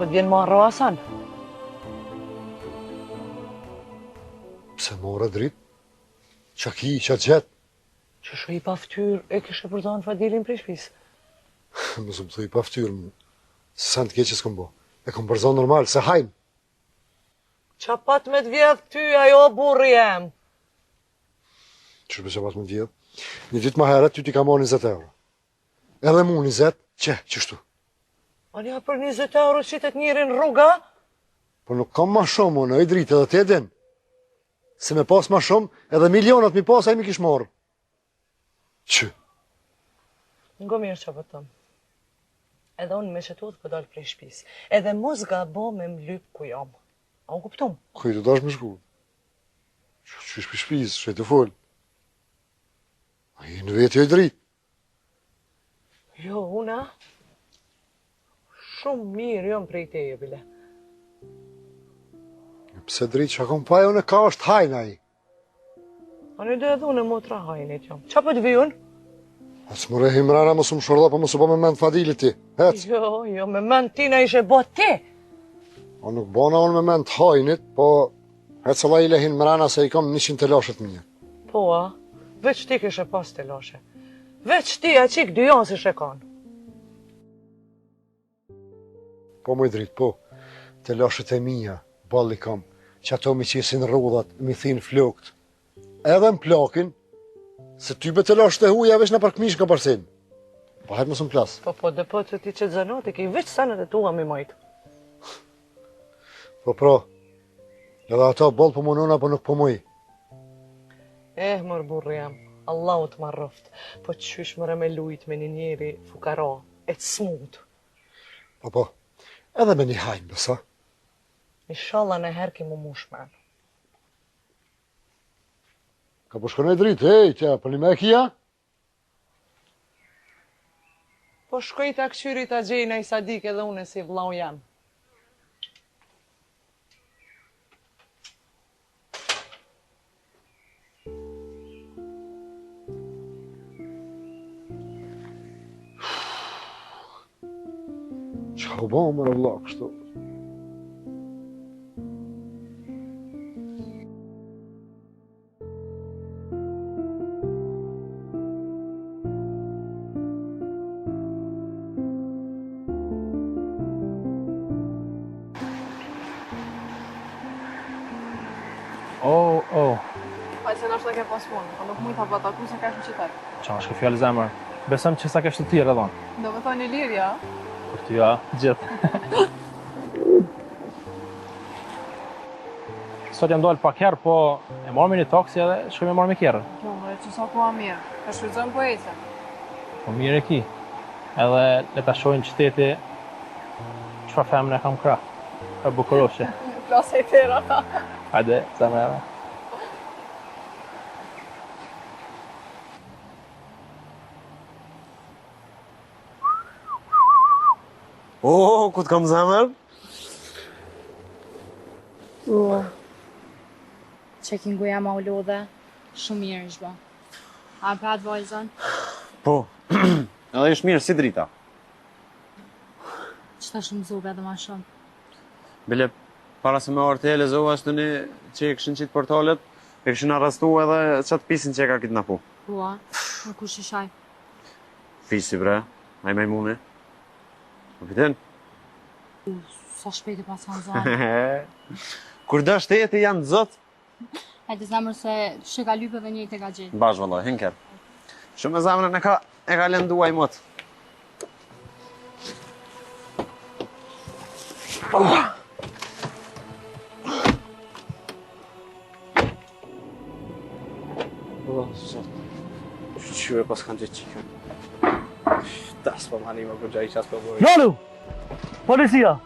S'po të vjen marre o Hasan? Pse more Dritë? Ça ki, ça gjet? Qysh i paftyrë e kishe përzonë Fadilin prej shpisë? Mos më thuj i paftyrë, mu. Se sen të keqe s'kom bo. E kom përzonë normal, se hajn. Ça pat me të vjedhë ty, ajo burri jem? Qysh bre ça pat me të vjedhë? Një ditë ma herët, ty t'i ka marrë 20 euro. Edhe mu 20, qe, qështu. Ani a për 20 euro qitet njeri në rrugë, a? Po nuk kam ma shumë, unë, oj Dritë, edhe ti e din. Se me pas ma shumë, edhe milionat mi pas, ai m'i kish marrë. Që? Ngo mirë ça po t'thom. Edhe unë me qëto po dal prej shpis. Edhe mos gabo me m'lyp ku jam. A u kuptum? Ku je tu dash me shku? Qysh prej shpis, ç'je tu fol? A je në veti oj Dritë? Jo, una shumë mirë jam prej teje, bile. Pse Dritë, ça kom faj unë ka është hajn ai? Ani dhe edhe unë e motra hajnit jam. Ça po të vi unë? Ec more hi mrena, mos më shurdho, po mos u bo me mend Fadilit ti. Hec. Jo, jo, me mend ti na ishe bo ti. O nuk bona unë me mend hajnit, po hec Allah ile hin mrena se i kom 100 telashe të mija. Po, a? Veç ti kishe pas telashe. Veç ti, a qik dy janë si kanë. Po moj Dritë, po. Telashet e mija, boll i kam, që ato m'i qesin rrudhat, m'i thin flokt. Edhe më plakin, se ty be telashet e huja veç nëpër këmishë kapërcejnë. Po hajt mos më plas. Po, po, dhe po që ti qet zanat e ki veç senet e tua m'i majtë. Po, pro, edhe ato boll po munona, po nuk po muj. Eh, mor burri jem, Allahu të marroft, po qysh more me lujt me një njeri fukara e të smut. Po, po, edhe me një hajn, besa. Inshallah në herë ki m'u mush men. Ka po shkon oj Dritë, hej, tja, për një me e kija? Po shkoj ta këqyri ta gjej naj sadik edhe unë si vllau jem. Çka u bo more vëlla kështu? Oh, oh. Pa se nështë ke pas punë, po nuk mujt ta taku se kesh në qytet. Qa është kjo fjalë zemër? Besëm që sa kesh të tjerë edhe unë. Do me thonë i lirë, ja? Për ty, ja, gjithë. Sot jam dalë pak herë, po e marrë me një taksi edhe shkoj me marrë me kerr. Jo, more, që sa koha mirë. E shfrytëzojmë po ecim. Po mirë e ki. Edhe le ta shohin qyteti çfarë femre kam krah. Ka bukuroshe. Plasë e tera. Hajde, zemra. Oh, ku të kam zemër? Oh. Që ki nguja ma u lodhe, shumë mirë është bo. A pa atë vajzën? Po, edhe është mirë, si drita. Që ta shumë zove edhe ma shumë. Bile, para se me ardh te lexova është një që e kishin qitë portalet, e kishin arrestu edhe qatë pisin që e ka kidnapu. Po, a? Në kush ish ai? Fisi bre, ai majmuni. Po fitin? Sa shpejt e pas kanë zanë. Kur do shteti janë zot. Hajde zemër se që ka lypë dhe njëjtë e ka gjetë. Bash valla, hinker. Shumë e zemrën e ka e ka lëndu ai mot. Oh. O, zot. Qyre pas kanë gjithë qikën. Ta s'po ma një më kërgjaj që s'po bëri. Nalu! Policia!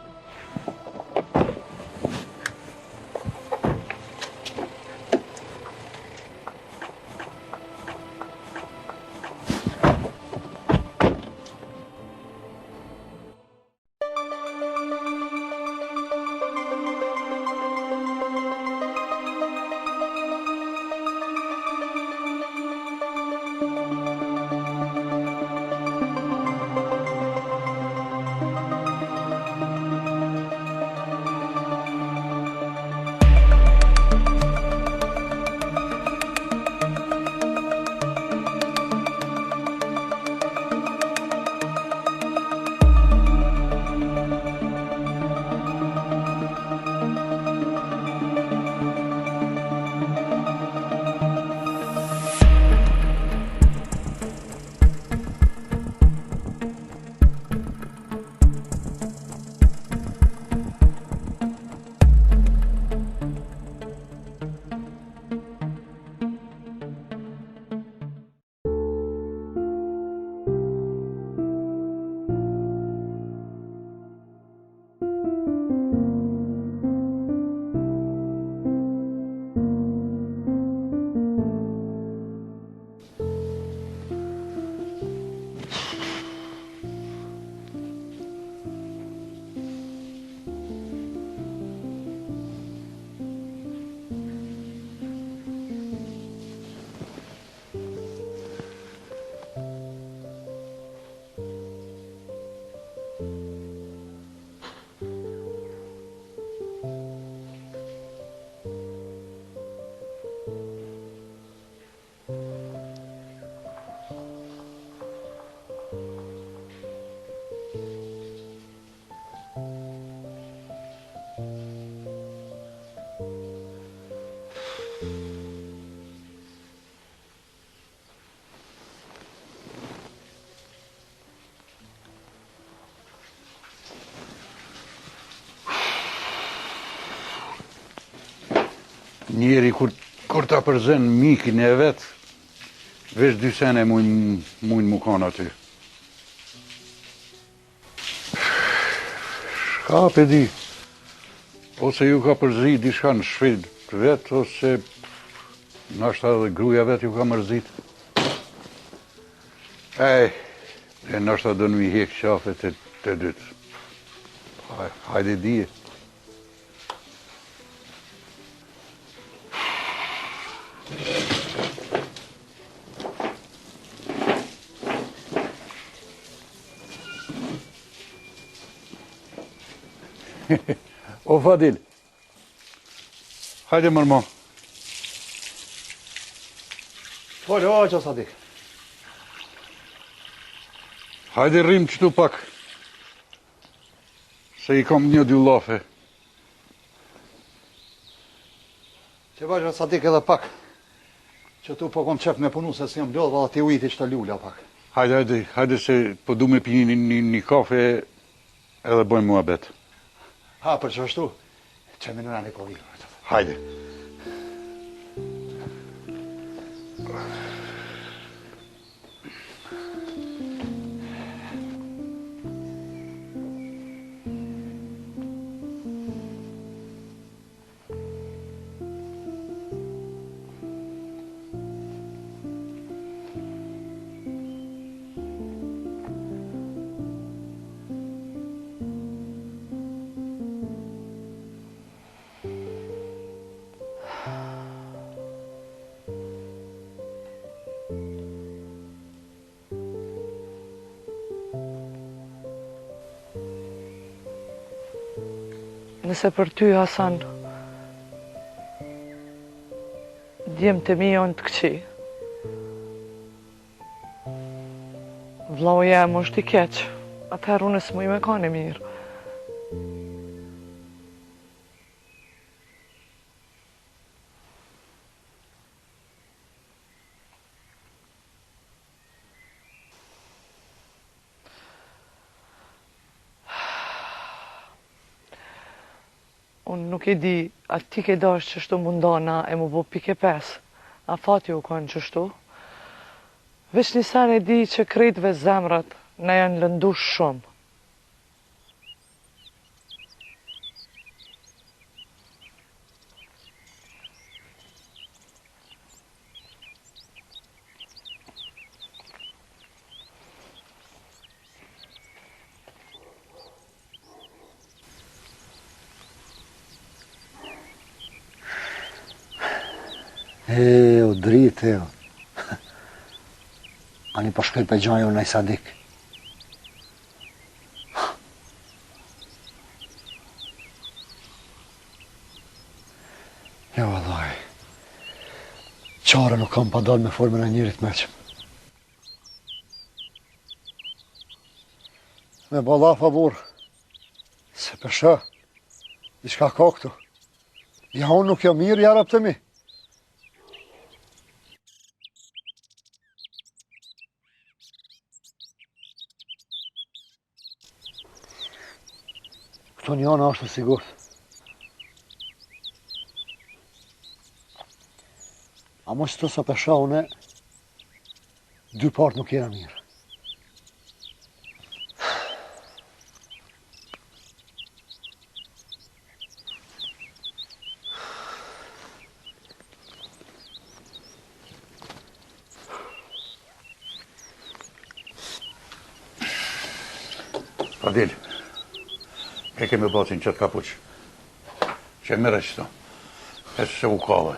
Njeri kur, kur ta përzen mikin e vet, veç dy sene mujnë mujn mu kanë aty. Shka pe di, ose ju ka përzi diçka në shpi të vet, ose nashta edhe gruja vet ju ka mërzit. Ej, e nashta do në mi hek qafe të, të dytë. Hajde dije. O Fadil, hajde mërmo. Fol, o, hoxhë Sadik. Hajde rrim qëtu pak. Se i kam një dy llafe. Që hoxhë Sadik edhe pak. Qëtu po kom qef me punu se si jam lodhë, valla t'i ujiti qëto lula pak. Hajde, hajde, hajde se po du me pi një, një, një kafe edhe bojmë muhabet. Ha, për qashtu, që mënyra një po vijë. Hajde. Nëse për ty, Hasan, djemtë e mi janë të këqij. Vllau jem është i keq, atëherë unë s'muj me kanë e mirë. Unë nuk e di, a ti ke dashtë qështu m'u nda na e m'u bo pikë e pesë, a fati u kanë qështu? Veç një sen e di që krejtve zemrat na janë lëndu shumë. E, o dritë, e, o. Ani po shkoj pe gjaj unë naj Sadik. Jo, vallaj. Qare nuk kam pa dalë me fol me naj njeri t'meçëm. Me bo llafa burrë, se pe shoh, diçka ka këtu. Ja, unë nuk jam mirë, ja robt e mi. Këtu njana është e sigurt. Ama qëtu sa pe shoh une, dy palët nuk jena mirë. Fadil, e kemi bacin qëtë kapuç, që merre qëto, e se u kalle.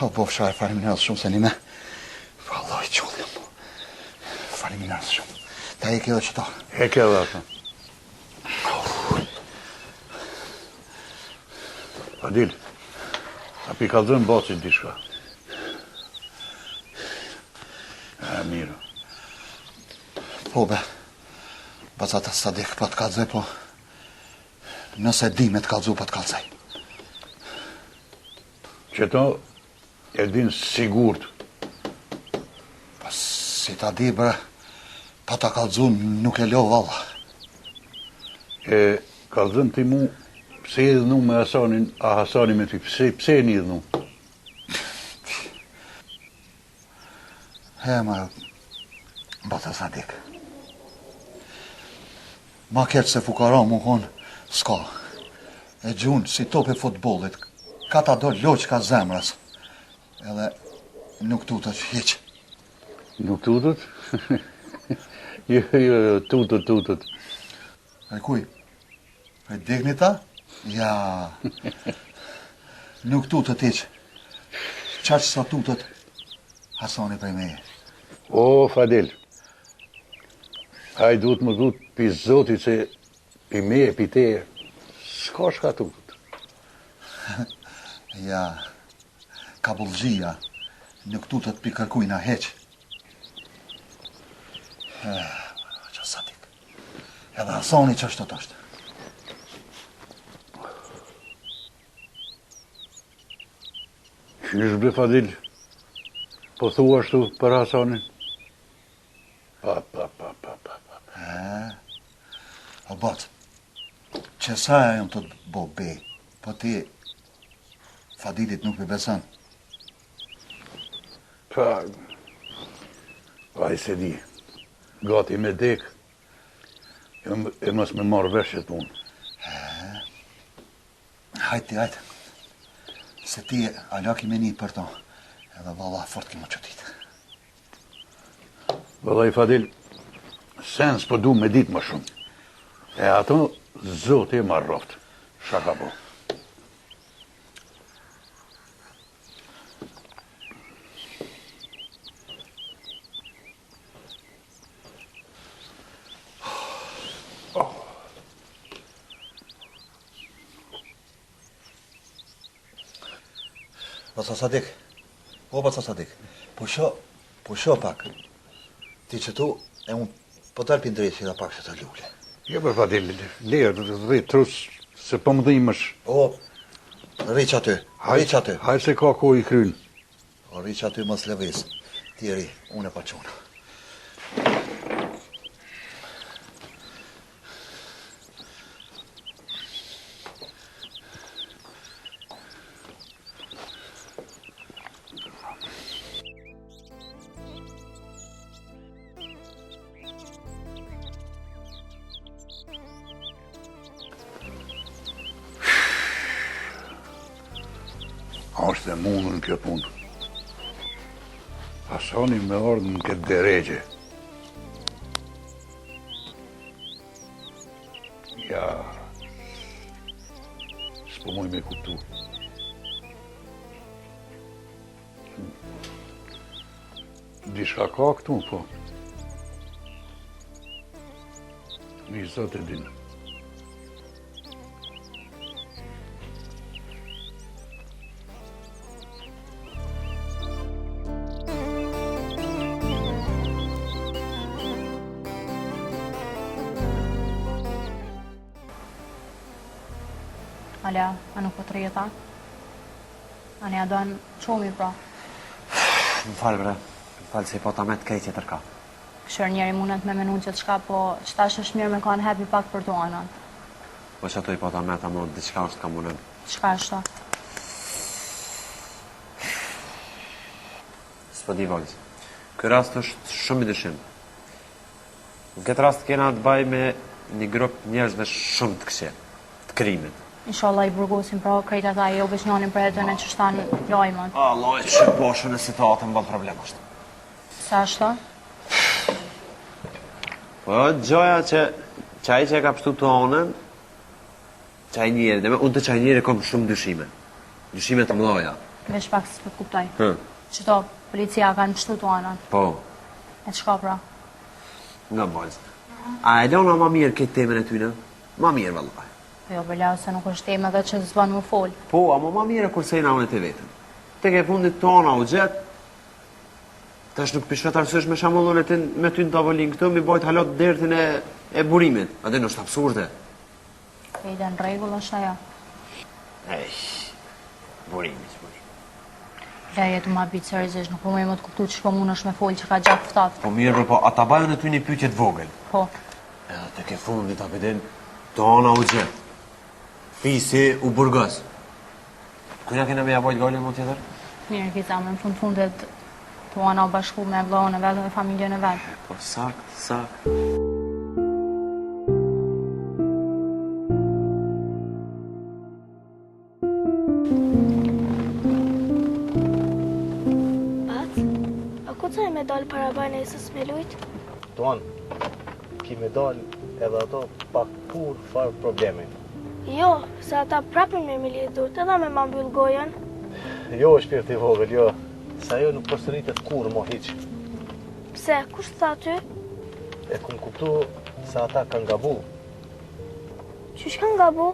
O, po, fshaj, faleminderit shumë se një me. Vallaj, qullë jam. Faleminderit shumë. Ta e ke edhe qëto. E ke edhe ato. Fadil, a p'i kallzon bacit diçka? E, mirë. Po, be. Baca Sadik, po të kallzoj, po. Nëse di me të kallzu, po të kallzoj. Qëto e din sigurt. Po, si ta di, bre, pa ta kallzu, nuk e lo, valla. E, kallzom ti mu, pse je idhnu me Hasanin, a Hasani me ty, pse, pse jeni idhnu? He, ma, baca Sadik. Ma keq se fukara mu konë, s'ka. E gjun si topi futbollit, ka ta do loqka zemrës. Edhe nuk tutet hiç. Nuk tutet? jo, jo, jo, tutet, tutet. E kuj? E Dignit a? Ja. Nuk tutet hiç. Qaq sa tutet Hasani prej meje. O, Fadil. Ai duhet me u tut pi Zotit se pi meje, pi teje, s'ka shka tutet. Ja, kabullxhia nuk tutet pi kërkujna hiç. Qa Sadik. Edhe Hasani qashtu është. Qysh bre Fadil, po thua ashtu për Hasanin? Pa, pa, pa, pa, pa, pa. E, o bac, që sa e jam tu të bo be, po ti Fadilit nuk p'i beson. Pa, pa, s'e di, gati me dek, e mos me marrë vesh qët punë. E, hajt ti, hajt, se ti ala ki me ni për to, edhe valla fort ki m'u çudit. Vallai Fadil, sen s'po du me ditë më shumë. E ato, zoti e marroftë. Shaka po. Baca Sadik, o Baca Sadik, pusho, pusho pak. Ti qëtu, e unë po dal p'i ndreqi edhe pak qëto lule. Jo bre Fadil, lërë, rri trus, se po më dhimesh. O, rri qaty, rri qaty. Hajt se ka kohë i kryn. O, rri qaty mos lëviz, ti rri, unë e pa qona. A është e mundun kjo punë? Hasani me ardhë në këtë derexhe. Ja, s'po muj me kuptu. Diçka ka këtu, po. Një zot e din. Ala, a nuk po të rrjeta? A një adon qomi pra? Më falë bre, më falë se i po ta met krejt tjetër ka. Këshër njeri mundet me menu gjithçka, po qëtash është mirë me kanë happy pak për të anën. Po që ato i po ta met, amo diçka është ka munen. Çka është to? S'po di vajzë. Ky rast është shumë i dyshim. Në këtë rast kena të baj me një grup njerëzve shumë të këqij, të krimit. Inshallah i burgosin pra krejt ata jo veç njonin për etën e që shtanë lajmën. Allah, që poshën e situatën bën problem është. Sa është to? Po, gjoja që që ai që e ka pështu të anën, që ai njeri, dhe me, unë të që ai njeri kom shumë dyshime. Dyshime të mëdhaja. Veç pak s'po të kuptoj. Hë. Që to, policia kanë pështu të anën. Po, E çka pra? nga vajzë. A e lona ma mirë këtë temën e tyne? Ma mirë, vallaj. Po jo, bre, se nuk është temë edhe që s'bën më fol. Po, ama ma mirë e kursejna unë të vetën. Tek e fundit tona u gjetë, tash nuk pishet arsyeshme me shembull unë me ty në tavolinë këtu, mi bajt halot dertin e, e burimit. A din është absurde. E në rregull është ajo. Ej, burimi, burimi. La jetu ma bitë seriozisht, nuk po më të kuptu që po mund është me fol që ka gjak ftohtë. Po mirë, po, po, a ta baj unë ty një pyetje të vogël? Po. Edhe tek e fundit, a din, tona u gjet. Fisi u burgos. Kujna kena me ja bajt gajlen më tjetër? Mirë, ki zemër, në fund fundit. Tuana u bashku me vllaun e vet dhe familjen e vet. Po sakt, sakt. Bac, a guxoj me dalë para banesës me lujt? Tuan, ki me dalë edhe ato pa kurrfarë problemi. Jo, se ata prapë me m'i lidh durt edhe me ma mbyll gojën. Jo, shpirt i vogël, jo, se ajo nuk përsëritet kurrë mo hiç. Pse, kush tha ty? E kum kuptu se ata kanë gabu. Qysh kanë gabu?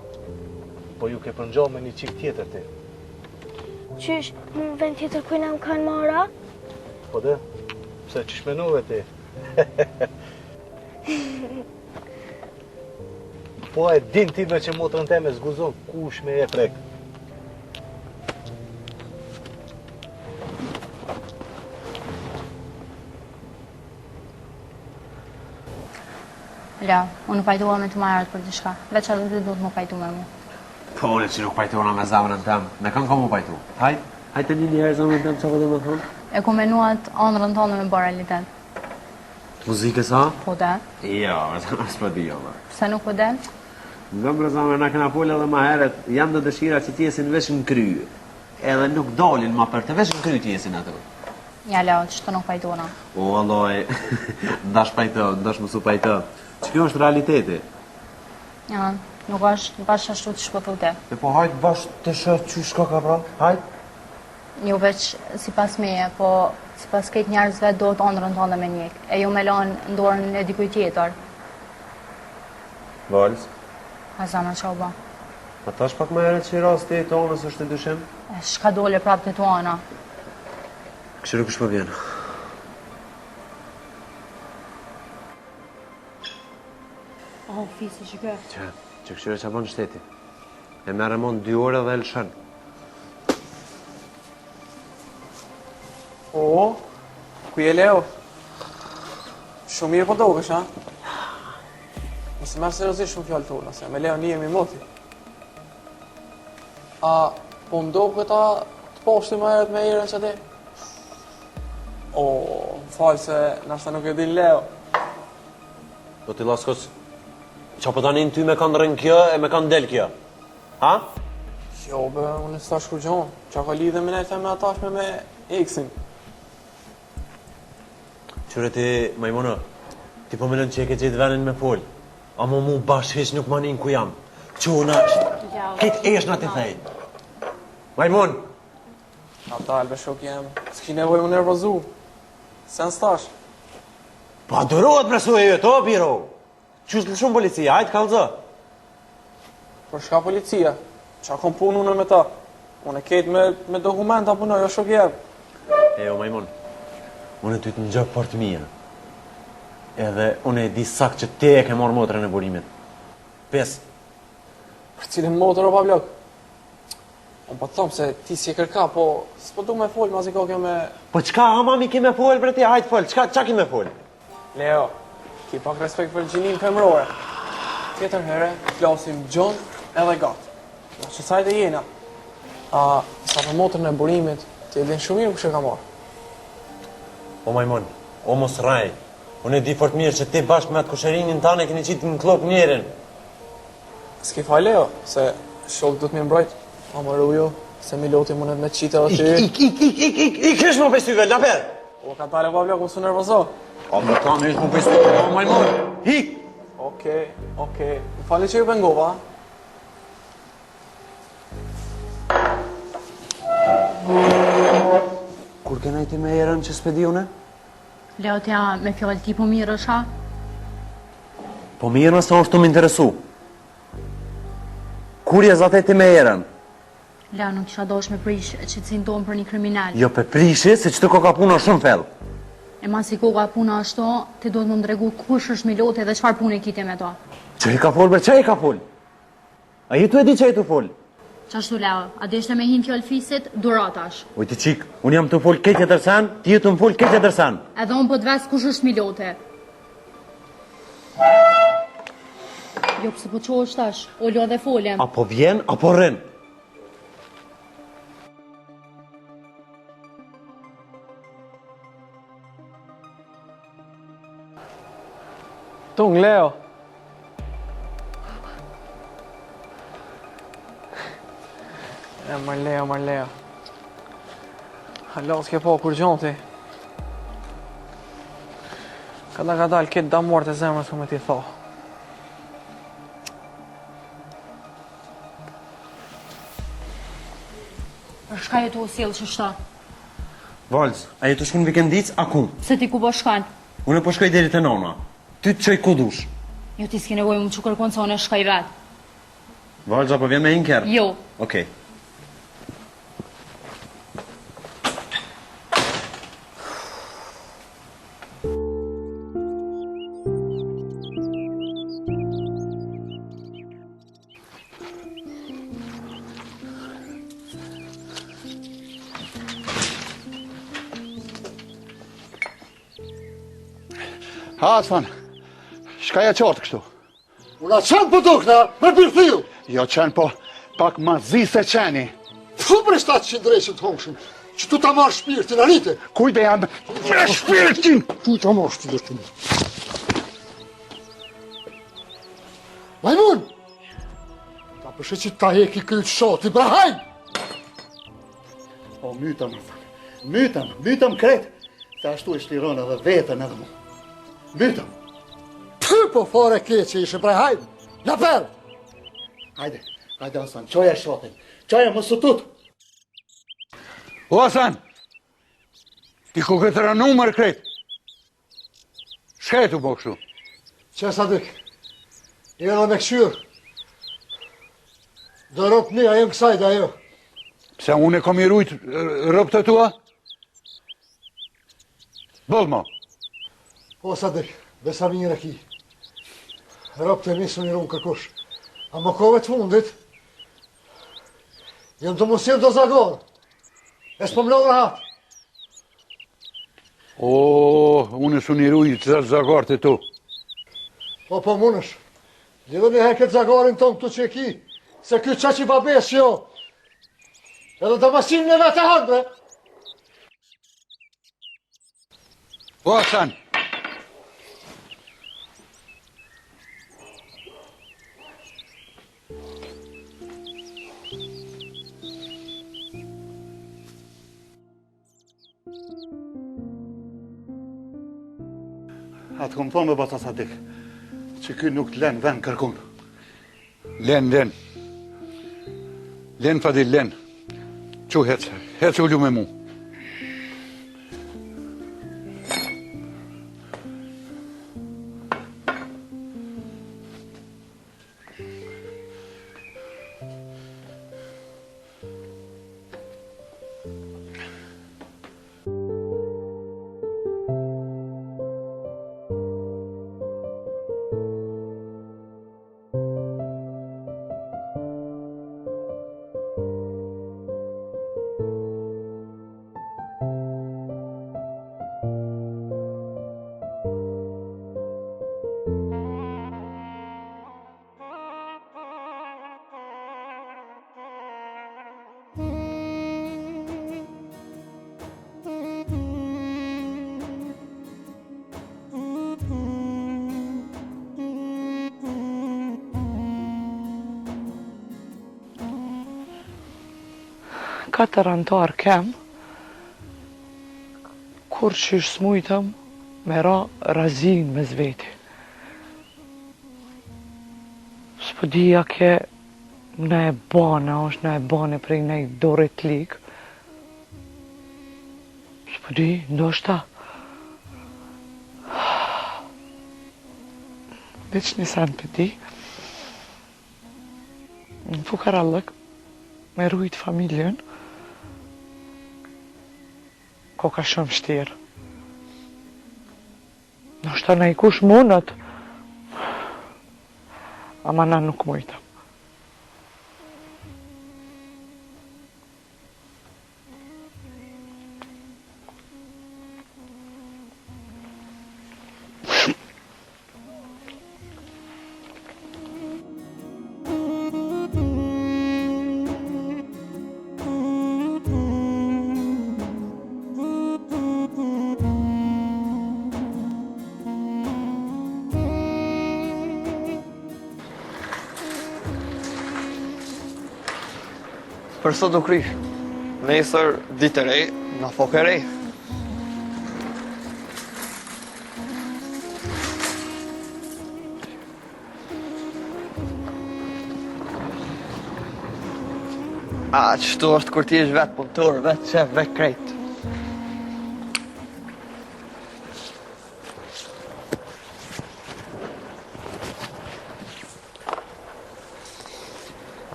Po ju ke përngjo me një çikë tjetër ti. Qysh, mu në vend tjetër kujna më kanë marrë, a? Po de, pse qysh menove ti? po e din ti me që motrën teme s'guxon kush me e prek. Leo, unë u pajtova me ty ma herët për diçka, veç edhe ti duhet m'u pajtu me mu. Po, unë që nuk pajtohna me zemrën tem, me kanë kam m'u pajtu. Hajt, hajt të një njëherë zemrën tem, ça po do me thonë? E ku menu atë andrrën tënde me bërë realitet. Të muzikës, a? Po de. Jo, s'po di, jo, Pse nuk po del? Në bre zemër, na kena folë edhe ma herët, janë do dëshira që t'jesin veç në kry, edhe nuk dalin ma për të, veç në kry t'jesin ato. Ja, Leo, qëtu nuk pajtona. O, vallaj, n'dash pajto, n'dash mos u pajto. Që kjo është realiteti? Ja, nuk është bash ashtu qysh po thu ti. E po hajt bash të shoh qysh ka ka pra, hajt? Jo veç sipas meje, po sipas krejt njerëzve duhet andrrën tënde me njek, e jo me lanë në dorën e dikujt tjetër. Vals? A zemër ça u ba? A tash pak më herët që rasti i Tuanës është në dyshim? E shka dole prapë te Tuana? Kqyre kush po vjen. Oh, fisi që kë. Që, që kqyre ça bon shteti. E merr e mon dy orë dhe e lëshon. O, ku je Leo? Shumë mirë po dokesh, ha? Mos i merr seriozisht shumë fjalë tona, se me Leo njihemi moti. A, po më doket a të pashë më herët me Erën që ti? O, më falë se nashta nuk e din Leo. Po ti laskos, ça po ta nin ty me kanë rrin kjo e me kanë del kjo? Ha? Jo, be, unë s'thash kurgjo. Ça ka lidhe me nejtë me atash me me eksin? Qyre ti, majmuna, ti po menon që e ke gjetë venin me fol. Amo mu bash hiç nuk ma nin ku jam. Quna, këtë eshna t'i thej. Majmun! A dalë, be shok jem, s'ki nevojë m'u nervozu. Sen s'thash. Pa durohet bre suje e to, biro. Qysh të lëshon policia, hajt kallzo. Për shka policia? Ça kom punë unë me ta? Unë e ketë me, me dokumenta punoj, jo shok jem. E o majmun, unë ty të njoh fort mirë. Edhe unë e di sakt që ti e ke marrë motrën e burimit. Pes. Për cilën motër o Pavlok? Unë po të thom se ti s'je kërka, po s'po du me fol, masi ka kjo me... Po çka, ama mi ki me fol, bre ti, hajt fol, çka, çka ki me fol? Leo, ki pak respekt për gjinin femrore. Tjetër herë, flasim gjon edhe gatë. Na që sajtë e jena. A, sa për motrën e burimit, ti e din shumë mirë kush e ka marrë. O majmun, o mos rrej. Unë e di fort mirë që ti bashkë me atë kusherinin tanë e keni qitë në kllop njerin. S'ki faj Leo, se shokët duhet me mbrojt. Ama ruju, se Miloti mundet me qitë edhe ty. Ik, ik, ik, ik, ik, ik, hiç më prej syve, laper! O, ka tale Pavlok, mos u nervozo. O, më thanë, hiç më prej syve, o, majmun, ik! Okej, okej. Më falni që ju pengova. Kur ke nejt ti me Erën që s'pe di une? Leo ti a me fjalë ti po mirresh a? Po mirrna se është tu më interesu. Kur je zate ti me Erën? Leo nuk kisha dosh me prish qetësinë tonë për një kriminal. Jo pe prishi, se qëtu koka puna shumë fell. E masi koka puna ashtu, ti duhet me më tregu kush është Miloti dhe çfarë pune ki ti me to. Ça je ka fol bre, ça je ka fol? A je tu e di ça je tu fol? Qashtu Leo, a deshte me hi n'fjalë fisit, duro tash. Oj ti çik, unë jam tu fol krejt tjetër sen, ti je tu më fol krejt tjetër sen. Edhe unë po të ves kush është Miloti. Jo, pse po çohesh tash? Ulu edhe folim. A po vjen, a po rrin? Tung, Leo. E, mër Leo, mër Leo. Hala s'ke pa kurgjo ti. Kadal kadal, këtë damarët e zemrës ku me t'i tha. Për çka je tu u sjellë qështu? Vajzë, a je tu shku në vikendicë, a ku? Se ti ku po shkon? Unë po shkoj deri te nona. Ty të çoj ku dush. Jo ti s'ke nevojë me më çu kërkun se unë shkoj vetë. Vajza, po vjen me inker? Jo. Okej. Hasan, çka je qartë kështu? Unë qen po dokna, me birthil! Jo qen po, pak ma zi se qeni. Fu bre 700 dreqin të hongshim, që tu ta marrë shpirtin, arite? Kujt e jam me shpirtin? Tu ta marrë shpirtin. Majmun! Ta përshe që ta heki kryt shoti, brahajn! O, mytëm, Hasan, mytëm, mytëm krejt, se ashtu e shliron edhe veten edhe mu. Mytëm. Py, po fare keqe ishe, brahajn! Na per! Hajde, hajde, Hasan, çoje shotin, çoje mos u tut. O, Hasan, ti ku ke të rënu mër krejt? Çka je tu bo kështu? Qe Sadik, erdha me këqyrë. Do robt një, ajo në kësaj dhe ajo. Pse unë e kom i rujt robt e tua? Boll mo. Po Sadik, besa mirë e ki. Robt e mi s'un i run kërkush. Ama kohëve të fundit, jam tu m'u sjellë do zagarë. E s'po më lënë rahat. O, unë s'un i ruj zagarët e tu. Po, po, munësh. Lidhe një herë këtë zagarin tonë këtu që e ki, se ky qaq i pabesë jo. Edhe damasin në vetë e hanë, bre. O, Hasan! A të kom thonë me baca Sadik, që ky nuk të len ven kërkun. Len, len. Len, Fadil, len. Çu hec, hec ulu me mu. Katër anëtarë kem, kurrqysh s'mujtëm me ra razin mes veti. S'po di a ke na e bane, është na e bane prej naj dore t'ligë. S'po di, ndoshta. Veç një sen pe di. Në fukarallëk, me rujt familjen, koka shumë shtirë. Ndoshta najkush mundet, ama na nuk mujtëm. Për sot u kry. Nesër, ditë e re, nafakë e re. A, qështu është kur ti jesh vetë punëtor, vetë shef, vetë krejt.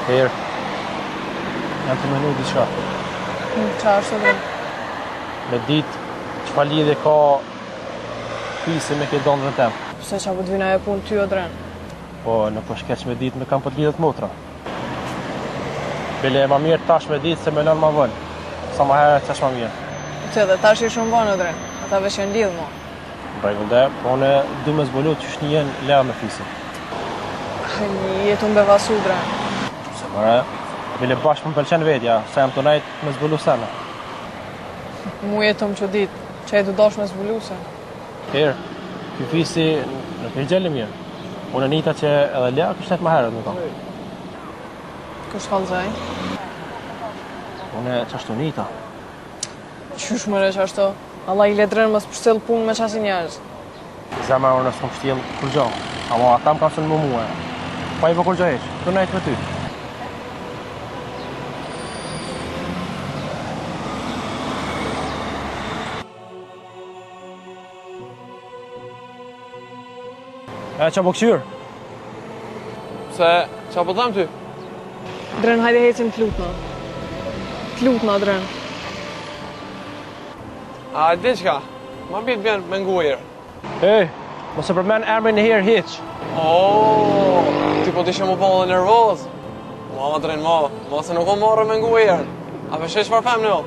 Herë, jam tu menu diçka. Qa është edhe? Me ditë, çfarë lidhje ka Fisi me këtë dhëndrin tem. Pse qa po të vjen ajo punë ty o Dren? Po, nuk është keq me ditë me kan po të lidhet motra. Bile ma mirë tash me ditë se me lënë ma vonë. Sa ma herët qaq ma mirë. Ti edhe tash je shumë vonë o Dren. Ata veç janë lidhë mo. Në rregull de, po unë du me zbulu qysh nihen Lea me Fisin. Je tu m'befasu Dren. Se more, bile bash po më pëlqen vetja, se jam tu nejt me zbulu sene. Mu je tu më çudit, që je tu dash me zbulu se. Herë, ky Fisi nuk e gjeli mirë. Unë e nita që edhe Lea kish nejt ma herët me ta. Kush kallzoi? Unë qashtu nita. Qysh more qashtu? Allah i Dren mos pështjell punë me qasi njerëz. Zemra unë s'kom pështjell kurgjo. Ama ata më kanë sulmu mua. Pa i bo kurgjo hiç, tu nejt me ty. E, qa po këqyrë? Se, qa po them ty? Dren, hajde hecim të lutna. Të lutna, Dren. A, di çka? Ma mirë të vjen me ngu Erën. Ej, mos e përmen emrin e Herës hiç. Oh, ti po t'ishe mu po dhe nervoz. Ma, Dren, ma, ma se nuk o marre me ngu Erën. A pe sheh çfarë femne o?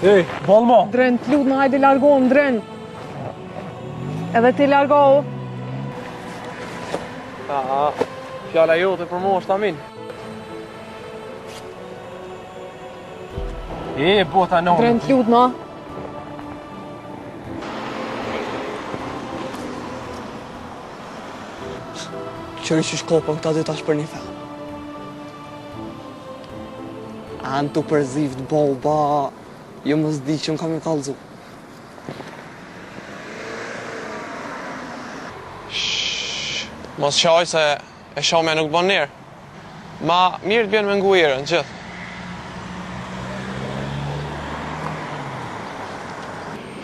Ej, boll mo. Dren, të lutna, hajde largohem, Dren. Edhe ti largohu. Aha, fjala jote për mua është amin. E, bota në Dren, të lutna. Qyre qysh kopen këta dy tash për një femën. Anë të përzift boba, jo mos di që më kam ju kallzu. Shhh, mos qaj se e shamja nuk bon nder. Ma mirë të bjen me ngu Erën, gjithë.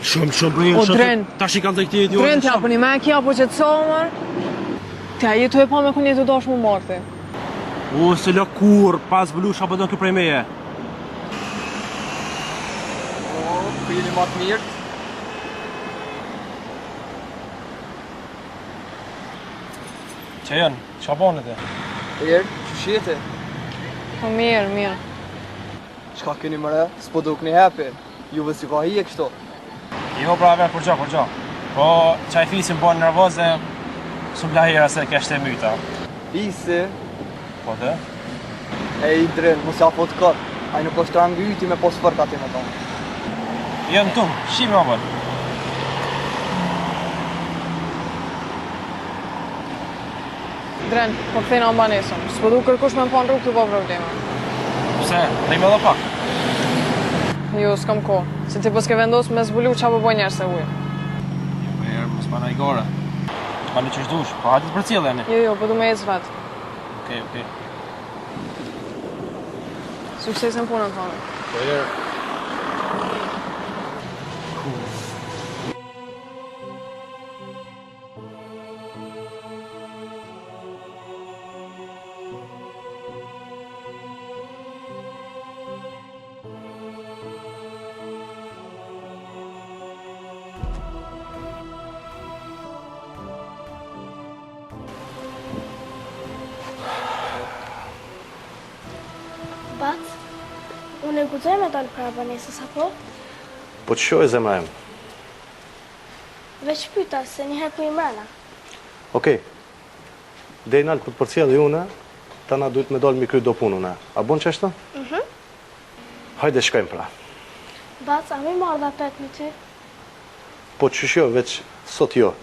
Shumë, shumë, për O, Dren. Tash i kanë të këti idiot. Dren, ti apo një me kja, apo që të sa, mërë? Ti a je tu e pa me kun je tu dash mu marrë ti? O, s'e lo kurrë, pa zbulu çka po don ky prej meje. O, ku jeni ma të mirë? Që janë, çka bane ti? Erë, qysh je ti? Po mirë, mirë. Çka keni more? S'po dukni happy. Juve s'ju ka hije kështu. Jo, pra, ver, kurgjo, kurgjo. Po, qaj Fisi më bon nervoz e s'um la Era se keshte myta. Fisi? Po të? Ej, Dren, mos ja fut kot. Ai nuk është rangu yti me pos fërka ti me tonë. Jo, në tum, shime më bërë. Dren, po kthehna në banesë. S'po du kërkush me më pa në rrugë tu bo probleme. Pse? Rrimë edhe pak. Jo, s'kam kohë. Se ti po s'ke vendos me zbulu qa po bojnë njerëz e huj. Jo, po herë, mos ma naj gore. Bane qysh dush, po hajde të përcjell jeni. Jo, jo, po du me ecë vetë. Okej, okej. Sukses në punën tënde. Po herë. Bac, unë e guxoj me dalë para banesës, apo? Po të shoh zemra jem. Veç pyta, se njëherë po i mrena. Okej. Deri nalt po të përcjelli unë, tana duhet me dalë mi kry do punë unë. A bon qashtu? Mhm. Hajde shkojmë pra. Bac, a muj me ardh apet me ty? Po qysh jo, veç sot jo.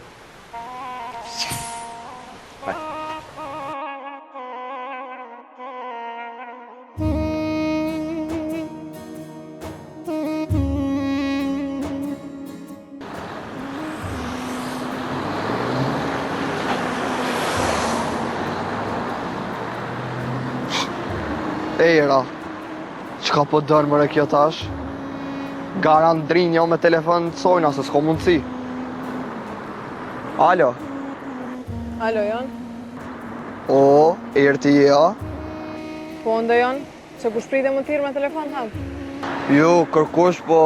Era, çka po don more kjo tash? Garant Drini jo me telefon të sojna, se s'ko mundësi. Alo? Alo, Jon? O, Erë ti je, a? Po, unë Jon, se kush prite me t'thirrë me telefon, tham? Jo, kërkush, po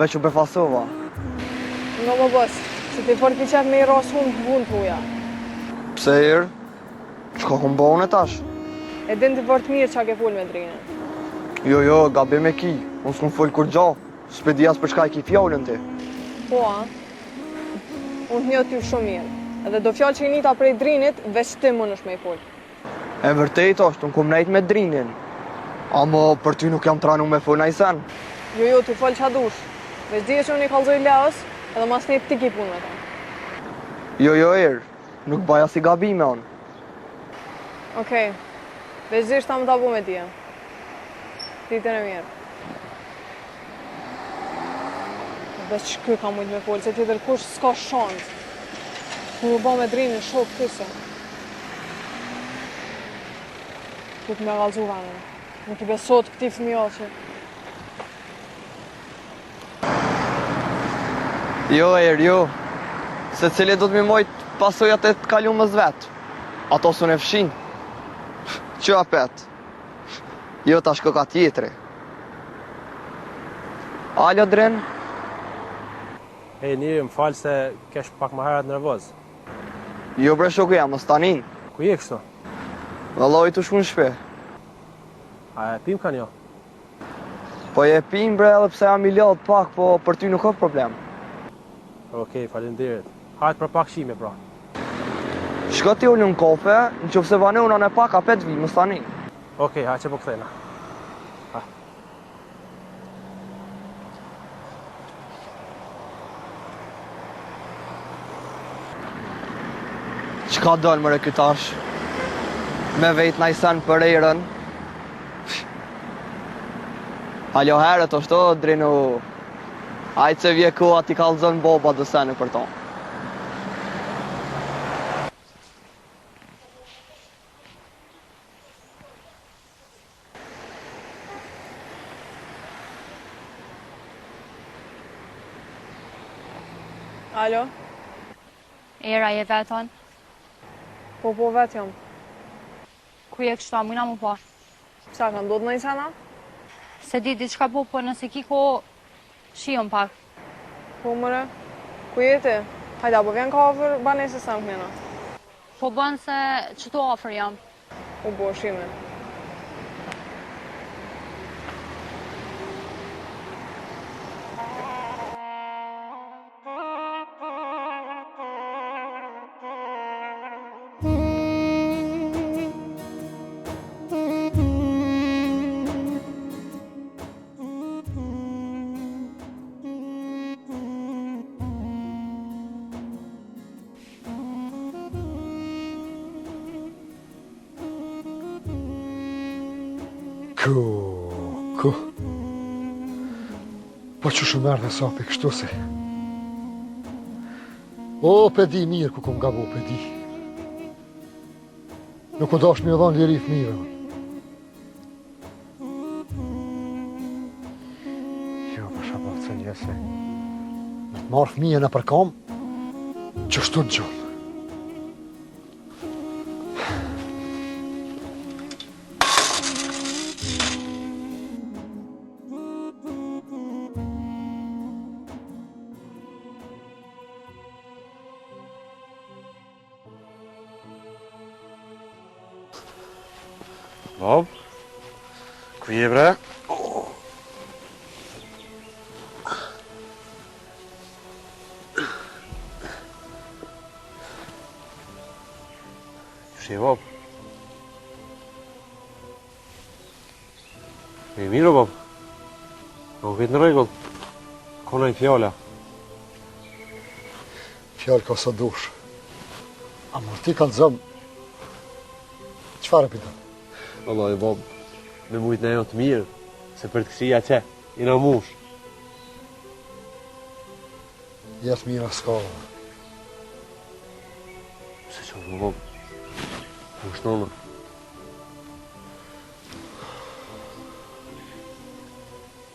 veç u befasova. Nga më bës, se ti fort ki qef me i rrasë hundë në punë t'huja. Pse Erë? Çka kom bo unë tash? E din ti fort mirë çka ke fol me Drinin. Jo, jo, gabim e ki. Unë s'kom fol kurgjo. S'pe di as për çka e ki fjalën ti. Po, a? Unë të njoh ty shumë mirë. Edhe do fjalë që i nita prej Drinit, veç ti mundesh me i fol. E vërtet është, unë kom nejt me Drinin. Amo për ty nuk jam tranu me fol naj sen. Jo, jo, ti fol ça dush. Veç dije që unë i kallzoj Leos, edhe masnej ti ki punë me ta. Jo, jo, Erë. Nuk baj asi gabime unë. Okej. Veç deshta me ta bo me dije. Ditën e mirë. Veç ky ka mujtë me folë, se tjetër kush s'ka shans. Ku më ba me Drinin shok këse. Duhet me kallzu venën. Nuk i besohet këtij fëmijaqi. Jo, Erë, jo. Secili do të m'i mojt pasojat e të kalumës vet. Ato s'un e fshin. Që apet? Jo, tash koka tjetri. Alo, Drin? Ej, njeri, më fal se kesh pak më herët nervoz. Jo, bre, shoku jam, mos tanin. Ku je kështu? Vëllai tu shku në shpi. A e pim ka njo? Po e pim bre edhe pse jam i lodhë pak, po për ty nuk është problem. Okej, faleminderit. Hajt për pak shihemi pra. Shko ti ulu në kafe, në qoftë se vonohna unë pak, apet vi, mos tani. Okej, hajt që po kthehna. Ha. Çka don more ky tash? Me vet naj sen për Erën. Alo herët është o Drinu. Hajt se vje koha t'i kallzon baba do sene për to. Alo? Era, je vetën? Po, po, vetë jam. Ku je kështu, a mujna m'u pa? Pse, ka ndodhë naj sen a? S'e di, diçka po, po nëse ki kohë, shihëm pak. Po more, ku je ti? Hajde, a po vjen ka afër banesës tem kënena? Po bën se qëtu afër jam. U bo, shihemi. Ku, ku. Po qysh më erdh hesapi kështu se. O, pe di mirë ku kom gabu, pe di. Nuk u dasht me ju dhonë liri fëmijëve. Jo, po shë se njëse. Me të marrë fëmijën nëpër kam, qështu të gjumë. Bob, ku je bre? Qysh je, Bob? E mirë, o Bob. Po krejt në rregull. Ka naj fjalë. Fjalë ka sa dush. Ama ti kallzom. Çfarë po don? Vallahi, Bob, me mujtë në të mirë, se për të këqija që, i në mush. Ja të mira s'ka. Se që, Bob, ku është nëna?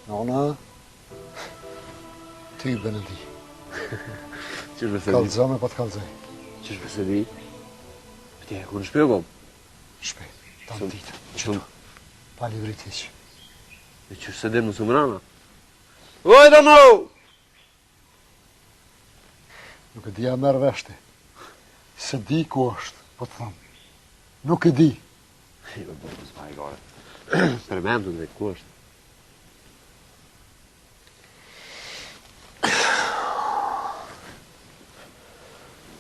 Nona, ty be ne di. Qysh be s'e di? Kallzome po të kallzoj. Qysh be s'e di? Ti e ku në shpi o bab? Shpi, tanë ditën, qëtu. Pa livrit hiq. E qysh s'e di më së mrana? Oj, do no! Nuk e di a merr vesh ti. S'e di ku është, po të them. Nuk e di. Jo, po, po, s'pa e gore. Përmendu dhe ku është.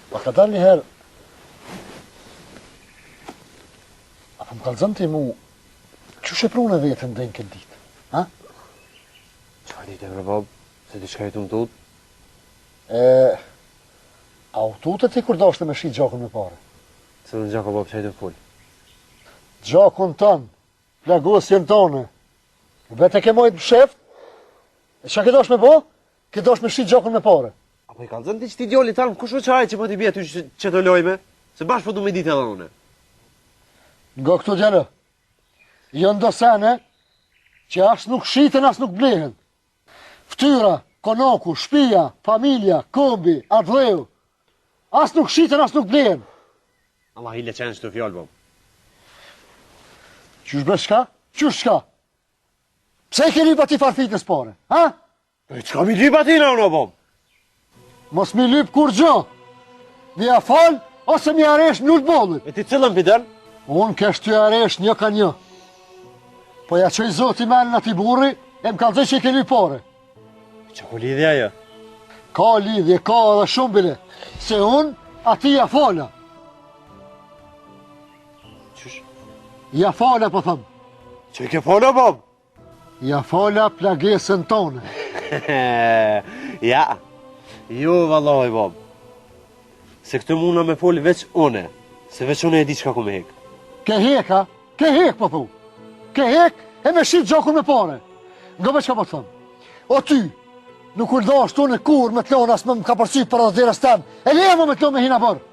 Pa ka dalë njëherë, a po më kallzon ti mu, qysh e prune veten dhe në këtë ditë, ha? Çfarë ditë e bre bab, se diçka je tu më tut? E, a u tute ti kur dashte me shit gjakun me pare? Cilën gjak o bab, ça je tu fol? Gjakun tonë, plagosjen tonë. Vetë e ke majtë msheft, e çka ke dash me bo? Ke dash me shit gjakun me pare. A po i kallzon ti qëti djallit tanë, kush o qaj që po t'i bje ty qëto lajme? Se bash po du me ditë edhe une. Nga këto djalo, janë do sene, që as nuk shiten, as nuk blehen. Ftyra, konoku, shpia, familja, kombi, atdheu, as nuk shiten, as nuk blehen. Allah i leqenë qëto fjalë, bab. Qysh bre çka? Qysh çka? Pse i ke lyp atij farfitës pare? Ha? E çka mi lyp atij në unë, bab? Mos mi lyp kurgjo. Mi ja fal, ose mi ja resh në lule t'bollit. E ti cilën pi don? Unë kesh t'ja resh një ka një. Po ja çoi zoti menin atij burri, e më kallzoi që i ke lyp pare. Çka ka lidhje ajo? Ka lidhje, ka edhe shumë bile. Se unë, atij ja fala. Qysh? Ja fala, po thom. Që i ke fala, bab? Ja fala plagesën tonë. ja, jo vallahi, bab. Se këtë muna me folë veç une, se veç une e di çka ku me hek. Ke hek, a? Ke hek, po thu. Ke hek e me shit gjakun me pare. Nga me çka po të thom. O ty, nuk u dashtë unë kurrë me të lonë as me më kapërcy përdhe derës tem. E le mo me të lonë me hi n'oborr.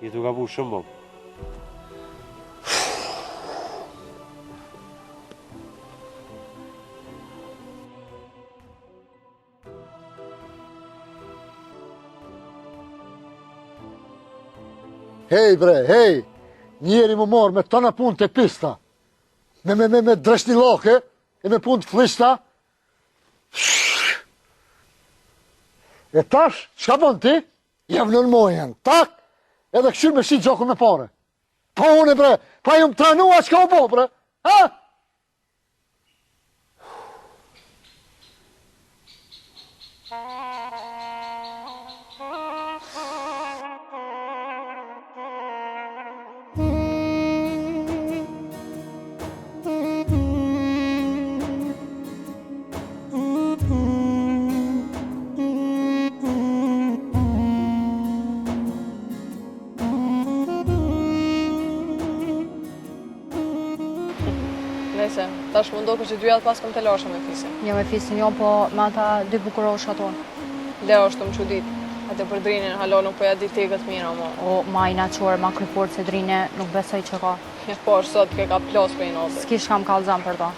Je tu gabu shumë, bab. Hej bre, hej, njeri m'u marrë me tana punë të pista, me me me me dreshnilake, e me punë të flliqta. E tash, çka bon ti? Ja vnon mojën, tak, edhe kqyr me shit gjakun me pare. Po unë bre, pa jum tranua çka u bo bre, ha? Nëse, tash më ndoku që dyja të paskëm telashe me fisin. Jo me fisin, jo, po me ata dy bukuroshat tonë. Leo është më çudit. Atë për Drinin hala nuk po ja di tegët mirë ama. O, ma inatçor, ma kryfort se Drini, nuk besoj që ka. E po, sot ke ka plas për inatit. S'ki shka më kallzon për to.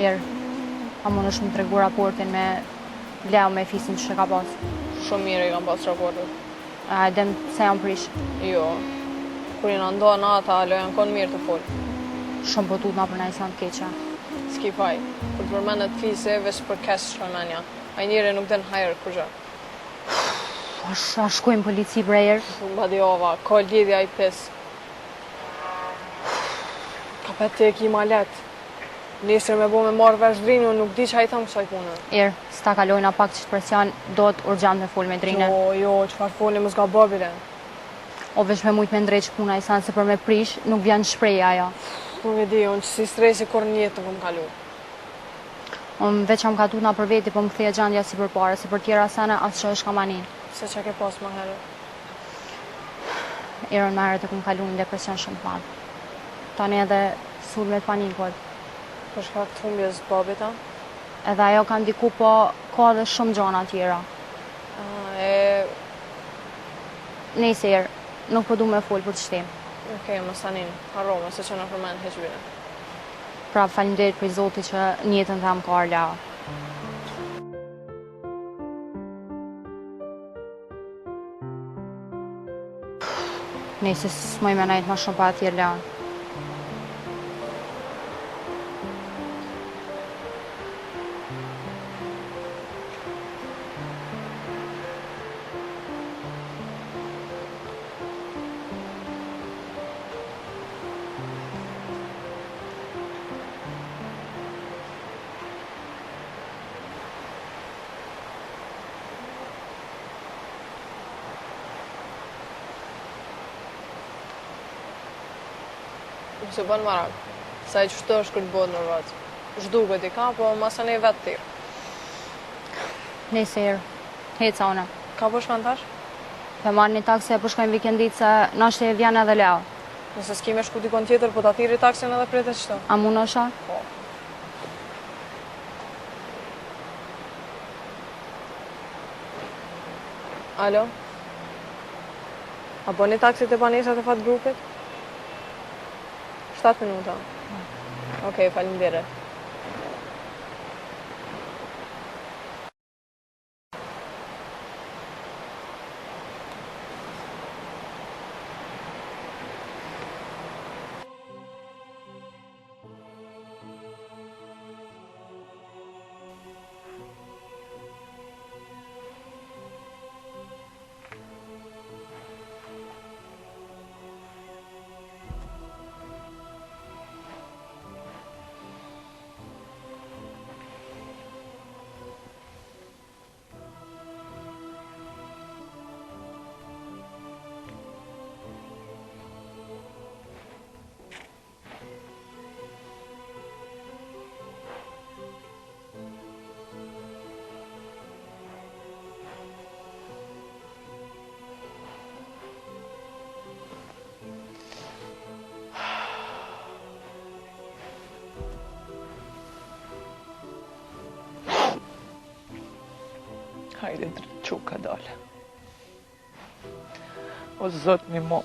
Erë, a mundesh me tregu raportin me Leo me fisin që ka pas? Shumë mirë i kam pas raportet. A e din pse janë prish? Jo. Kur jena ndo na ata, hala janë konë mirë tu folë. Shumë po tutna për naj sen të keqe. S'ki faj. Kur të përmendet fisi, veç për keq shkon menja. Ai njeri nuk den hajër kurgjë. A, a shkojmë polici bre Erë? Badihava, ka lidhje ai pis. Ka pe ti e ki ma let. Nesër me bo me marrë vesh Drini, unë nuk di çka i tham kësaj pune. Erë, s'ta kalojna pak qit presion, dohet urgjent me fol me Drinin. Jo, jo, çfarë foli, mos gabo bile. O veç me mujt me ndreq puna i san se për me prish, nuk vjen shpreja ajo. Nuk e di, unë qësi stresi kurrë në jetë nuk kom kalu. Unë veç jam ka tutna për veti, po më kthehet gjendja si përpara, se për tjera sene as që është kam anin. Se çka ke pas ma herët? Erën ma herët e kom kalu një depresion shumë të madh. Tani edhe sulme të panikut. Për shkak të humbjes së babit, a? Edhe ajo ka ndiku, po ka edhe shumë gjana tjera. Ah, e... Nejse Erë, nuk po du me fol për qët temë. Okej, mos tani, harrome, se që në përmend heq bile. Prapë faleminderit prej Zotit që në jetën teme ka ardh Lea. Nejse s'muj me nejtë ma shumë pa e thirrë Lean. Mos e bën marak, se ai qështu është kur të bëhet nervoz. Zhduket i ka, po masanej vetë thirr. Nejse herë, heca une. Ka po shkon tash? Po marr një taksi e po shkoj në Vikendit se nashta vjen edhe Lea. Nëse s'ki me shku dikun tjetër, po ta thirri taksin edhe prite qëtu. A munesha? Po. Alo? A bën një taksi te banesat e Fat Grupit? 7 minuta. Okej, faleminderit. Hajde, çu kadale. O Zot nimo. A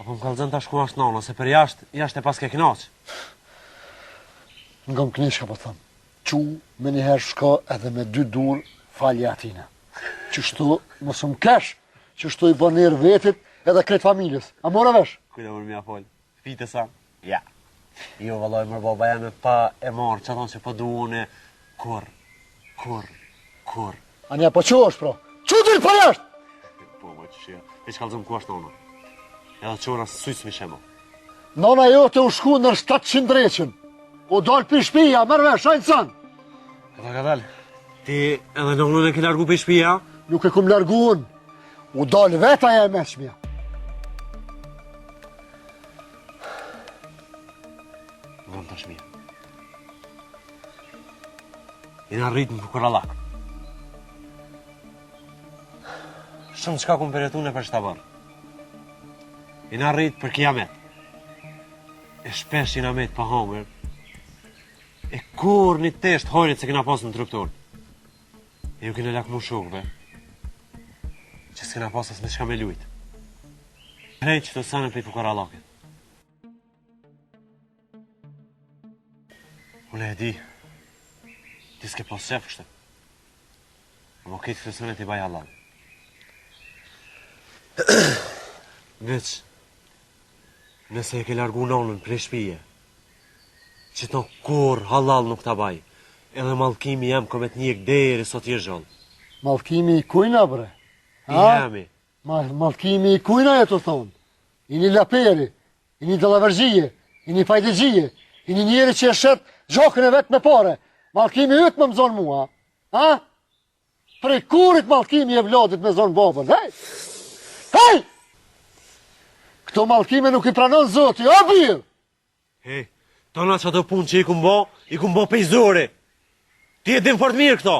po më kallzon tash ku është nona, se për jashtë, jashtë e paske knaq. Nga më kënaqka po them. Çu menjëherë shko edhe me dy dur falja atina. Qështu mos më kesh, qështu i bën ner vetit edhe krejt familjes. A more vesh? Kujt e më ja fol? Fite sa? Ja. Jo vallai mër baba jam pa e marr, çfarë thonë se po du unë kurr. Kurr. Kurr. Anja po çohesh pra. Çu dil për jashtë. Po më ç'është. Ti kallzom ku është nona. Edhe çona syt mi shemo. Nona jote u shku nër 700 dreqin. U dal pi shpia, merr vesh, a insan. Edhe ka dal. Ti edhe nonën e ke largu pi shpia? Nuk e kum largu unë. U dal vetë aja e meçmja. Vëm tash mirë. Jena rritë në fukarallak. Shumë çka kum përjetu nëpër qëta bërë. Jena rritë për kijamet. E shpesh jena met pa hangër. E kurrë një tesht hajrit s'e kena pasë në trup tonë. E ju kena lakmu shokëve. Që s'kena pasë as me çka me lujtë. Krejt qëto sene prej fukarallakit. Unë e di, ti s'ke pas qef kështu. Ama krejt këto sene t'i baj hallall. Veç, nëse e ke largu nonën prej shpije, qëto kurrë hallall nuk ta baj, edhe mallkimi jem ka me të njek deri sa t'jesh gjallë. Mallkimi i kujna, bre? I jemi. Ma, mallkimi i kujna je tu thonë? I një laperi, i një dallavergjije, i një fajdexhije, i një njeri që e shet gjakën e vet me pare. Mallkimi yt me më zonë mua, ha? Prej kurit mallkimi i evladit me zonë babën, hej! Hej! Këto mallkime nuk i pranon zoti, o bir! Hej, tona qato punë që i kum bo, i kum bo pej zore. Ti e din fort mirë këto.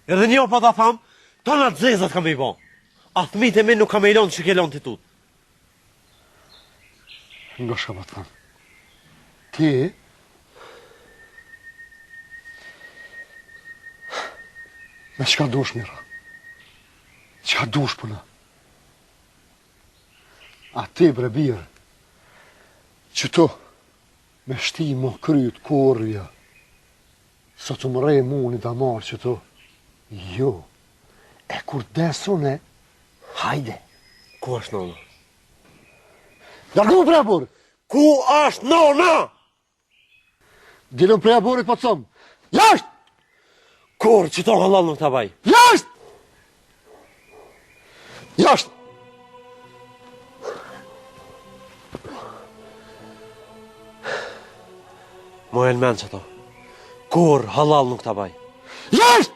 Edhe një po ta tham, tona të zezat kam me i bo. A thmit e mi nuk kam me i lonë që ke lonë ti tut. Ngo shka po të tham. Ti... Me çka dush mira? Çka dush puna? A ti bre bir, qëtu me shti mo kryt kurrja, sa të më rre mu një damar qëtu, jo, e kur des une, hajde. Ku është nona? Largohu prej oborrit! Ku është nona? Dilun prej oborrit po të thom. Jashtë! Kurrë, qëto hallall nuk ta baj. Jashtë! Jashtë! Moj e në qëto. Kurrë, hallall nuk ta baj. Jashtë!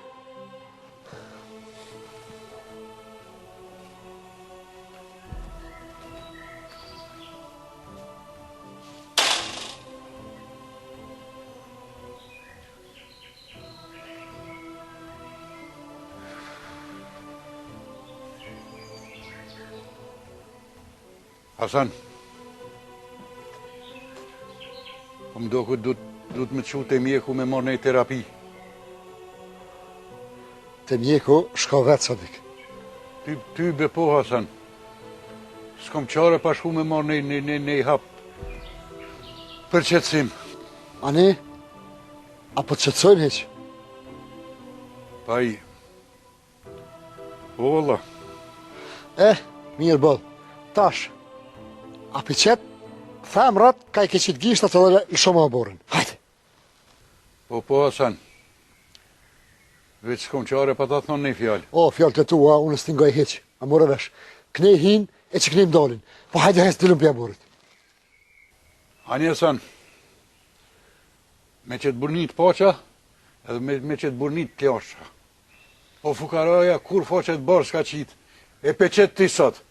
Hasan, po më doket du, duhet me çu te mjeku me marrë një terapi. Te mjeku shko vetë, Sadik. Ty, ty be po, Hasan. S'kom qare pa shku me marrë një, një, një, një hap për qetësim. Ani, a po të qetësojnë hiq? Pa i... Po, valla. Eh, mirë boll. Tash, a p'i qet femrat ka i ke qitë gishtat edhe lëshoma oborrin. Hajde. Po, po, Hasan. Veç s'kom qare pa ta thonë një fjalë. O, fjalët e tua, unë s't'i ngoj hiq. A more vesh. Knej hin e që knej m'dalin. Po hajde hec dilun prej oborrit. Ani, Hasan. Me qëtë burnit paqa, edhe me, me qëtë burnit t'lasha. Po fukaraja, kurrë faqe t'bardhë s'ka qitë, e pe qet ti sot.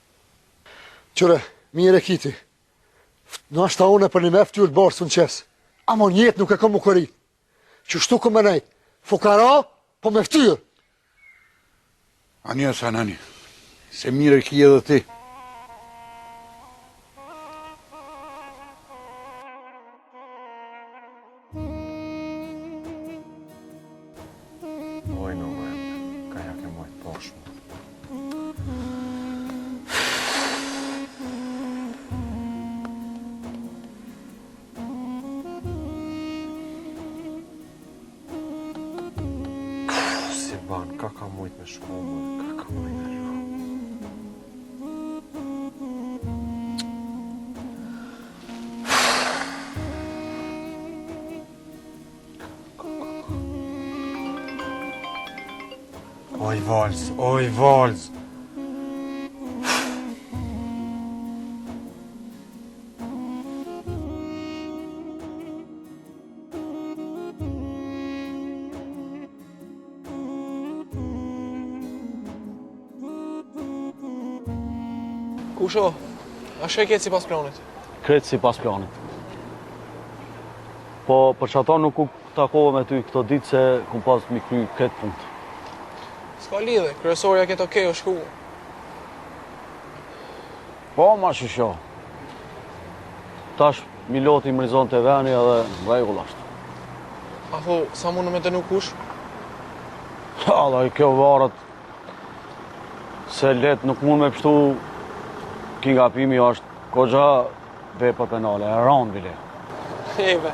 Qyre, mirë e ki ti. Nashta unë për një me ftyrë të bardhë s'un qes. Amo n'jetë nuk e kom u korit. Qështu kom me nejt. Fukara, po me ftyrë. Ani, Hasan, ani. Se mirë e ki edhe ti. Oj, në më ka ja ke mojt poshtë. Si ban, ka ka mujt me shku, më, ka ka mujt me shku. Oj vals, oj vals. Kusho, a shkoi krejt sipas planit? Krejt sipas planit. Po, për qato nuk u takova me ty këto ditë se kum pas mi kry këtë punë. S'ka lidhje, kryesorja krejt okej o shku. Po, ma shisho. Tash Miloti m'rizon te veni edhe në rregull ashtë. A thu, sa mundë me dënu kush? Alla, kjo varet se let nuk mund me pështu kidnapimi është koxha vepër penale, e randë bile. Eve,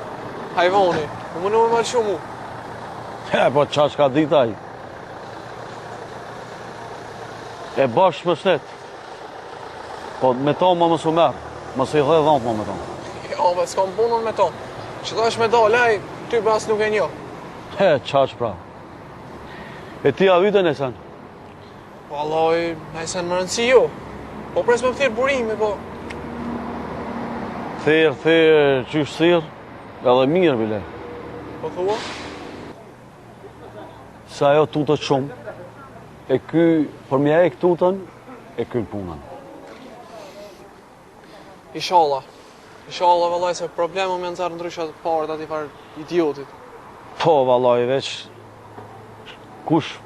hajvoni, po më në më shumë mu. E, po qa çka dit aj? E bash më shtet. Po me to më mos u merr, mos i dhe dhëmp më me to. Jo, po s'kam punën me to. Që tash me dalë, ai ty bas nuk e njoh. He, qaq pra. E ti a vyte në sen? Po vallaj, në sen më rëndësi jo. Po pres me më thirr burimi, po. Thirr, thirr, qysh thirr, edhe mirë bile. Po thua? Se ajo tutet shumë, e ky për m'ja hek tutën, e kryn punën. Ishalla. Ishalla vallaj se problemu me nxjerr ndryshe paret atij far idiotit. Po vallaj veç kush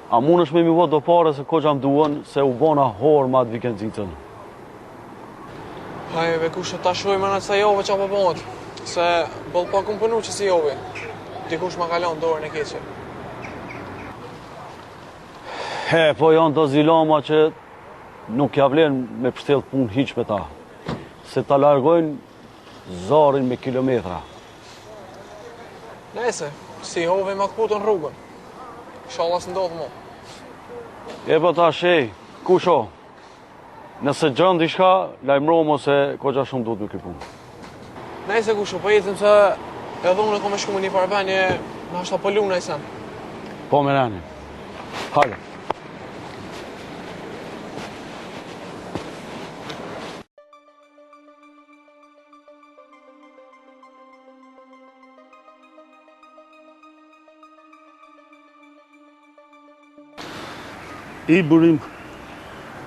a mundesh me mi bo do pare se koxha më duhen se u bona horë me atë vikendicën. Hajde kush ta shohim në kësaj jave çka po bëhet. Se boll pak kum punu qësi jave. Dikush ma ka lënë dorën e keqe. He, po janë do zilama që nuk ja vlen me pështjell punë hiq me ta. Se ta largojnë zarin me kilometra. Nejse, si hove ma këputën rrugën. Ishalla s'ndodh mo. E po tash, kusho, nëse gjen diçka, lajmëromë ose koxha shumë duhet me kry punë. Nejse kusho, po ecim se edhe unë kom me shku me një farë veni, nashta po lu naj sen. Po me rani. Hajde. I Burim,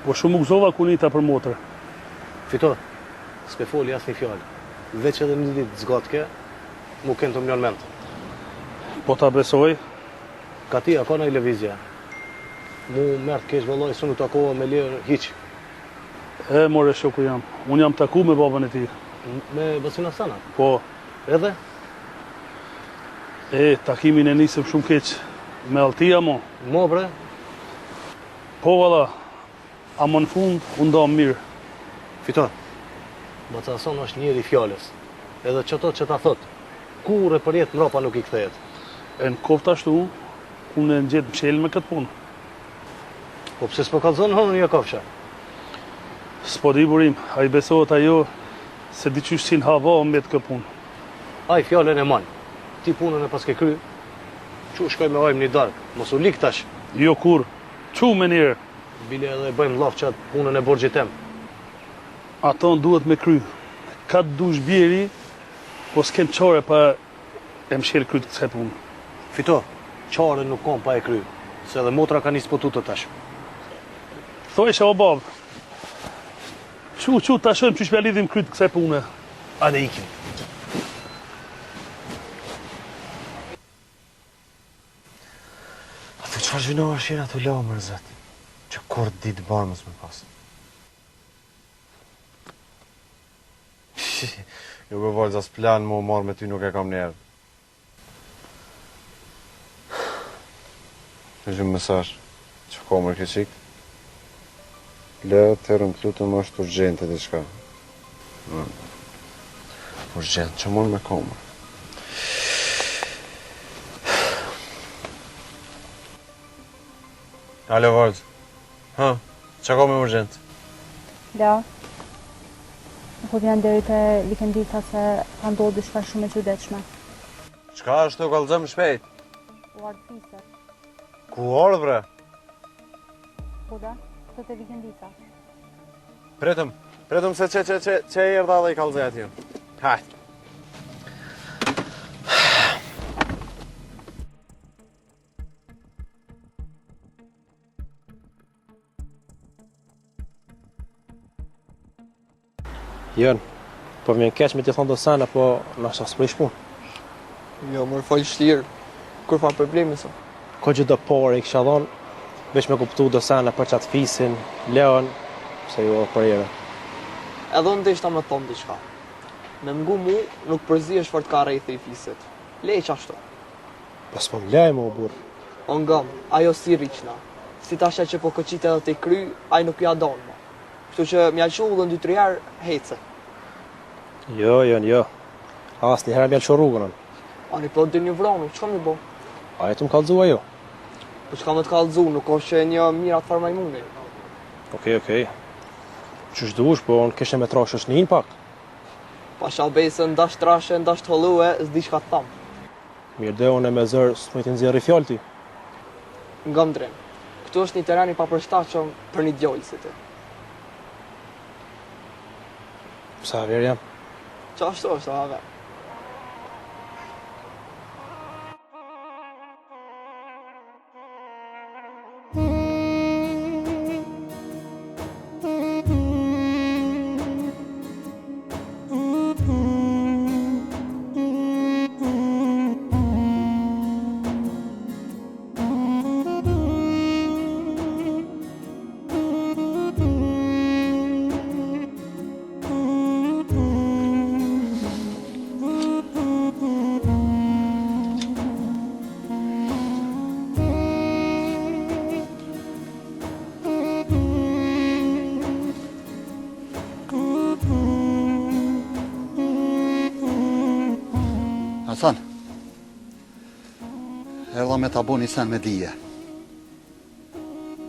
po shumë u gëzova kur nita për motër. Fito, s'pe foli asnjë fjalë. Veç edhe një ditë zgatke, mu kenë të mlon mend. Po ta besoj. Ka ti, a ka naj lëvizje? Mu merr keq vëllai, s'u takova me Leon hiç. E, more shoku jem, unë jam taku me babën e tij. Me bacën Hasanin? Po. Edhe? E, takimin e nisëm shumë keq, me alltia mo. Mo bre? Po valla, ama në fund u ndamë mirë. Fito, baca Hasan është njeri i fjalës, edhe qato që ta thot, kurrë e përjetë mrapa nuk i kthehet. E në koftë ashtu, unë e gjet msheljen me këtë punë. Po pse s'po kallzon hënën ja kafsha? S'po di Burim, a i besohet a jo, se diqysh si n'hava mbet kjo punë. Ai fjalën e man. Ti punën e paske kry. Çu shkojmë e hajmë një darkë, mos u lig tash. Jo kurrë, çu menjëherë. Bile edhe e bëjmë llaf qat punën e borxhit tem. Ato duhet me kry. Ka të dush bjeri, po s'kem çare pa E mshel kryt kësaj punë. Fito, çare nuk kam pa e kry, se edhe motra ka nis po tutet tash. Thojsha o babë. Çu, çu, ta shohim qysh pja lidhim kryt kësaj pune. Hajde ikim. Ato çfarë gjynahesh jena tu la mër zot, që kurrë ditë t'mbarë mos me pas. Jo be vajzë as plan me u marrë me ty nuk e kam njerë. Në gjë mesazh, që ka mër kjo çikë? Le thirrëm të lutem është urgjente diçka. Mm. Urgjent, që mund me komër? Alo, vajzë. Ha, ça ka me urgjent? Leo, po vjen deri te vikendica se ka ndodhur diçka shumë e çuditshme. Çka është të kallëzom shpejt? U ardhë fiset. Ku ardhë bre? Po da, këtu te vikendica. Pritëm, pritëm se qe, qe, qe, qe erdha dhe i kallëzoj atje. Hajt. Jon, po më vjen keq me të thonë do sene, po nashta s'prish punë. Jo, mër fol shlirë, kurrfarë problemi s'o. Koxha do pare i kisha dhonë, veç me kuptu do sene për qatë fisin, Leon, pse jo edhe për Erën. Edhe unë deshta me thonë diçka. Me m'ngu mu, nuk përzihesh fort ka rrethi i fisit. Leje qashtu. Po s'po më lej mo burrë. O ngom, ajo si rriqna. Si ta sheh që po koqit edhe te kry, ai nuk ja don mo. Kështu që m'ja lshu udhën dy tri herë, hece. Jo, jo, jo. Asnjëherë m'ja lshu rrugën unë. Ani po dil një vranu, çka me bo? A je tu më kallzu a jo? Po çka me të kallzu, nuk osht që e njoh mirë atë farë majmuni. Okej, okej. Qysh dush, po unë kisha me tra shoqnin pak. Pasha besën, ndash trashe, ndash të hollue, s'di çka të tham. Mirë de unë me zor s'muj t'i nxjerri fjalë ti. Ngom Drin. Këtu është një teren i papërshtatshëm për një djalë si ti. Pse haver jam? Qashtu është, o haver. Hasan, erdha me ta bo një sen me dije.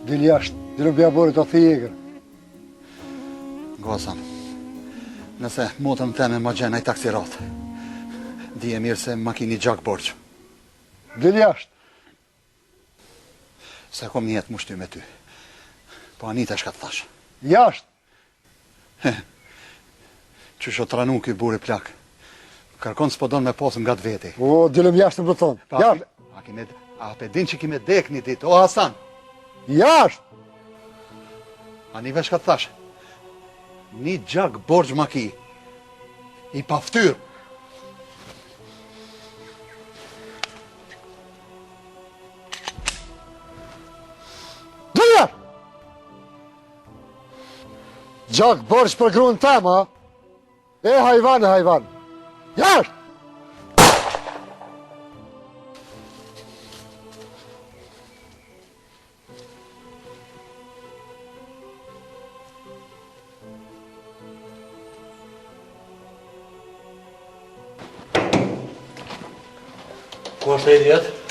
Dil jashtë, dil në bjaborit o i egër. Ngo Hasan, nëse motrën teme ma gjen naj taksirat, dije mirë se ma ki një gjak borxh. Dil jashtë. S'e kom nijet m'u shty me ty. Po anita çka të thash. Jashtë! He, qysh o tranu ky burri plak. Kërkon s'po don me pasë ngat veti. O, dilëm jashtë më thonë. Pa, Jashtë! A, ki me, a pe din që ki me dek një ditë, o Hasan! Jashtë! A nive çka të thash? Një gjak borxh ma ki. I paftyrë. Dil jashtë! Gjak borxh për grun tem, ha? E hajvan, e hajvan. Jashtë! Ku është Edi atë?